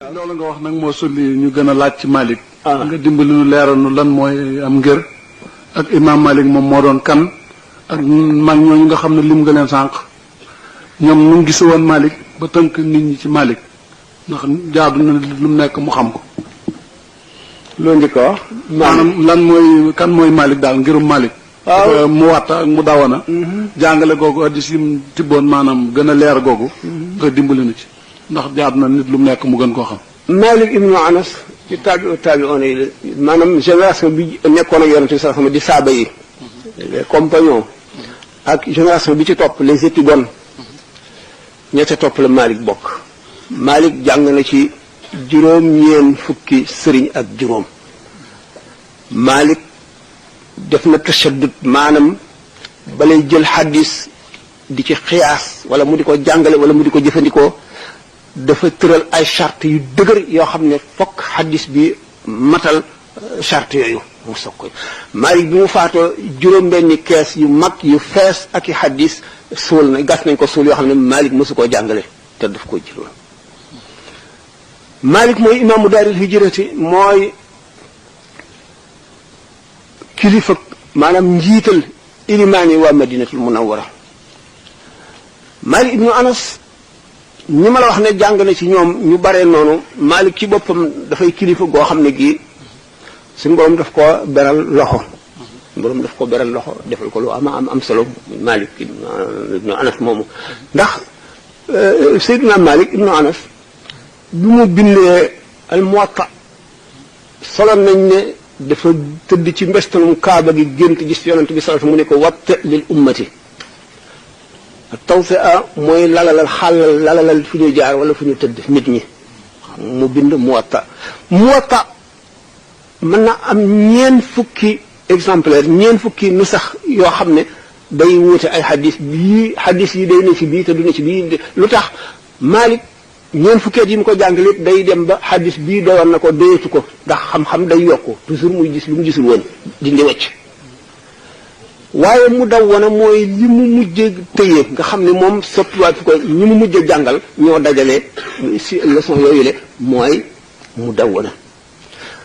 loolu nga wax nag moo sulli ñu gën a laaj ci Malick. nga dimbali nu leeral nu lan mooy am ngër ak imam Malick moom moo doon kan ak mag ñooñu nga xam ne lim nga leen sànq ñoom ñu gis woon Malick ba tënk nit ñi ci Malick ndax jaadu na lu mu nekk mu xam ko. loolu njëkk a wax. maanaam lan mooy kan mooy Malick daal ngërum Malick. waaw mu watta ak mu dawana. jàngale googu addis yi mu tibboon maanaam gën a leer googu. nga dimbali nu ci. ndax jaadu na nit lu mu nekk mu gën koo xam. Malik ibnu Anas ci taabi'oon yi maanaam génération bi nekkoon ak yonente bi sallallahu alayhi wasallam di saaba yi les compagnons ak génération bi ci topp les épigones ña ca topp la Malik bokk. Malik jàng na ci juróom-ñeent fukki sëriñ ak juróom. Malik def na tashaddud maanaam balay jël xaddis di ci xiyaas wala mu di ko jàngale wala mu di ko jëfandikoo dafa tëral ay charte yu dëgër yoo xam ne fokk xaddis bi matal charte yooyu mu soog koy Malik bi mu faatoo juróom-benni kees yu mag yu fees ak i xaddis suul na gas nañ ko suul yoo xam ne Malik mësu koo jàngale te daf ko jëloon. Malik mooy imaamu daaril hijrati mooy kilifa maanaam njiital ilimaani waa madinatul munawwara. Malik ibnu Anas ñi ma la wax ne jàng na ci ñoom ñu bare noonu Malik ci boppam dafay kilifa goo xam ne gii suñu borom daf ko beral loxo suñu borom daf ko beral loxo defal ko lu am solo Malik ibnu Anas moomu ndax Seydina Malik ibnu Anas bi mu bindee al Muwatta solo nañ ne dafa tëdd ci mbestalum Kaaba gi gént gis yonent bi sallallahu alayhi wasallam mu ne ko watta lil ummati tawsi'a mooy lalalal fu ñu jaar wala fu ñu tëdd nit ñi mu bind Muwatta mën na am ñeent fukki exemplaire ñeent fukki nu sax yoo xam ne day wuute ay xadis yi day ne ci bii te du ne ci bii lu tax Malik ñeent fukkeet yi mu ko jàng lépp day dem ba xadis bii doyoon na ko doyatu ko ndax xam-xam day yokku toujours muy gis lu mu gisul woon dindi wecc waaye mu daw wana mooy li mu mujj tëye nga xam ne moom soppiwaat fi ko ñi mu mujj jàngal ñoo dajale si leçon yooyu le mooy mu daw wana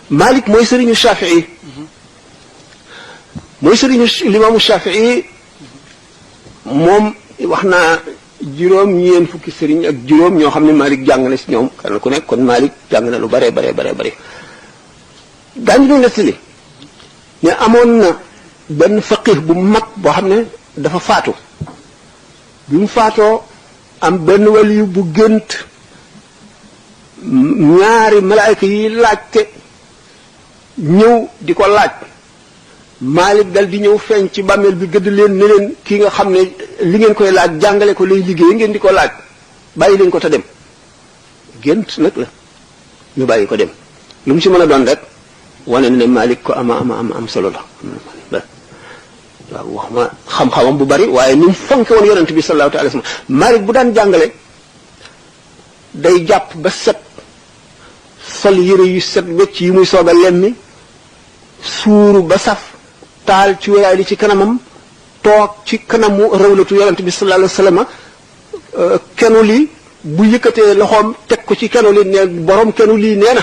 Malik mooy sëriñu Shafii mooy sëriñu limaamu Shafii moom wax naa juróom-ñeent fukki sëriñ ak juróom ñoo xam ne Malik jàng na si ñoom kenn ku nekk kon Malik jàng na lu bare daañu doon nettali ne amoon na benn faqih bu mag boo xam ne dafa faatu bi mu faatoo am benn waliyu bu gént ñaari malaayka yi laajte ñëw di ko laaj Malik dal di ñëw feeñ ci bàmmeel bi gëdd leen ne leen kii nga xam ne li ngeen koy laaj jàngale ko lay liggéey ngeen di ko laaj bàyyi leen ko te dem gént nag la ñu bàyyi ko dem lu mu ci mën a doon rek wane ne Malik ko am solo la waaw wax ma xam-xamam bu bari waaye ni mu fonke woon yonent bi sallallahu alayhi wasallam Malik bu daan jàngale day jàpp ba set sol yére yu set wecc yi muy soog a lemmi suuru ba saf taal ci wéraay li ci kanamam toog ci kanamu rawlatu yonent bi sallallahu alayhi wasallam kenu li bu yëkkatee loxoom teg ko ci kenu li ne borom kenu lii nee na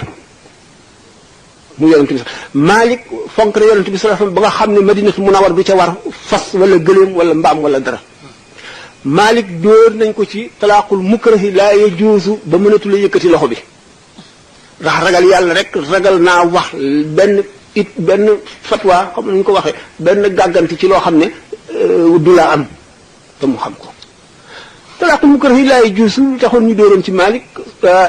mu yonent bi Malik fonk na yonent bi sallallahu alayhi wasallam ba nga xam ne Madinatu Munawwara du ca war fas wala gëléem wala mbaam wala dara Malik dóor nañ ko ci talaaqul mukrahi laa yajuuzu ba mënatu la yëkkati loxo bi ndax ragal yàlla rek ragal naa wax benn fatwa xam nañu ko waxee benn gàgganti ci loo xam ne du la am te mu xam ko talaaqul mukrahi laa yajuuzu taxoon ñu dóoroon ci Malik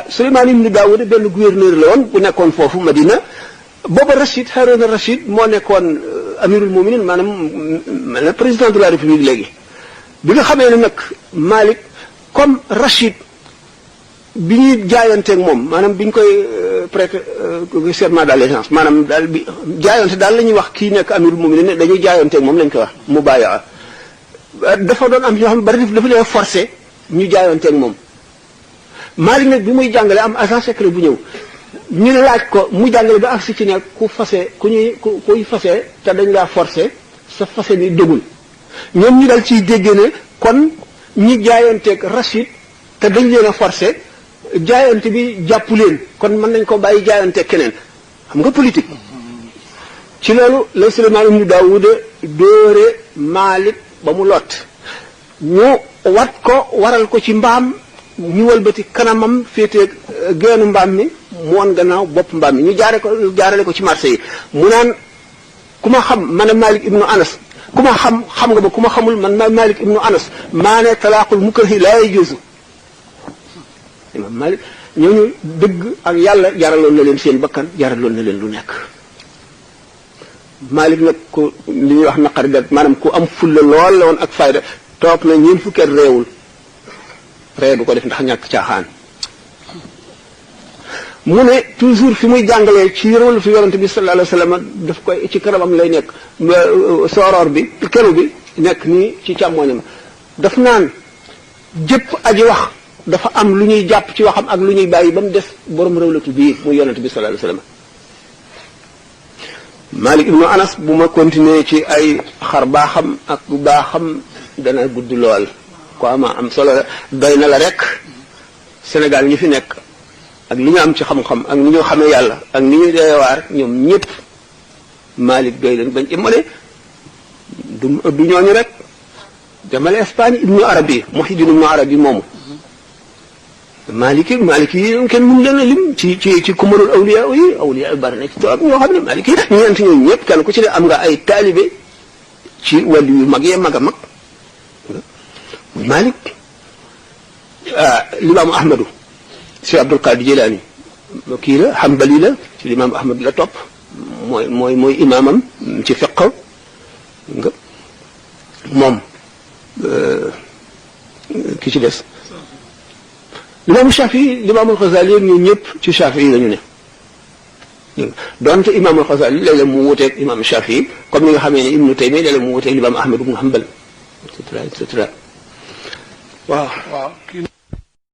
Suleymaan ibn Daawud benn gouverneur la woon bu nekkoon foofu Madina booba Rachid Harouna Rachid moo nekkoon amirul muminin maanaam président de la république léegi bi nga xamee ne nag Malik comme Rachid bi ñuy jaayanteeg moom maanaam bi ñu koy prêter serment d'allégeance maanaam daal bi jaayante daal la ñuy wax kii nekk amirul muminin dañuy jaayanteeg moom lañ koy wax mubayaa dafa doon am yoo xam ne bari dafa leen forcé ñu jaayanteeg moom Malik nag bi muy jàngale am agent secret bu ñëw ñu laaj ko mu jàngale ba agsi ci ne kuy fase te dañ laa forcé sa fase ni dëggul ñoom ñu dal ciy déggee ne kon ñi jaayanteeg Rachid te dañ leen a forcé jaayante bi jàpp leen kon mën nañ ko bàyyi jaayante keneen xam nga politique ci loolu la Suleymaan ibnu Daawuda dóore Maalik ba mu lot ñu wat ko waral ko ci mbaam ñu wëlbati kanamam féetee geenu mbaam mi mu woon gannaaw bopp mbaam mi ñu jaarale ko ci marché yi mu naan ku ma xam man a Maalik ibnu Anas ku ma xam nga ba ku ma xamul man ma Maalik ibnu Anas maa ne talaaqul mukrahi laa yajuuzu imam Maalik ñooñu dëgg ak yàlla jaraloon na leen seen bakkan jaraloon na leen lu nekk Maalik nag ku li ñuy wax naqari dat maanaam ku am fulla lool la woon ak fayda toog na ñeent fukki at réewul ree du ko def ndax ñàkk caaxaan mu ne toujours fi muy jàngalee ci rôle fi yonente bi sallallahu alayhi wa sallam daf koy ci kanamam lay nekk sooroor bi keru bi nekk nii ci càmmoñam daf naan jëpp aji wax dafa am lu ñuy jàpp ci waxam ak lu ñuy bàyyi ba mu def borom rëwlatu bii muy yonente bi sallallahu alayhi wa sallam Malik ibnu Anas bu ma continuer ci ay xar baaxam ak bu baaxam dana gudd lool ko am solo la doy na la rek Sénégal ñi fi nekk ak li ñu am ci xam-xam ak ni ñu xamee yàlla ak ni ñuy deewaar ñoom ñëpp Malik doy leen bañ imale du ñooñu rek demale Espagne ibnu Arabi Muhyiddin ibnu Arabi moomu Maliki yi kenn mun leen a lim ci kumarul awliya yi bari na ci toog ñoo xam ne Maliki yi ñeent ñooñu ñëpp kenn ku ci ne am nga ay taalibe ci wàllu yu mag yee mag a mag Malik limaamu Ahmadu si Abdul Qadir Jilaani kii la Hanbali la ci limaamu Ahmad la topp mooy imaamam ci fiqh nga moom ki ci des limaamu Shafii limaamul Xasaali ñoom ñëpp ci Shafii la ñu ne donte imaamul Xasaali léeg-léeg mu wuteeg imaamu Shafii comme ni nga xamee ne Ibnu Taymiya léeg-léeg mu wuteeg limaamu Ahmad ibnu Hanbal et cetera waaw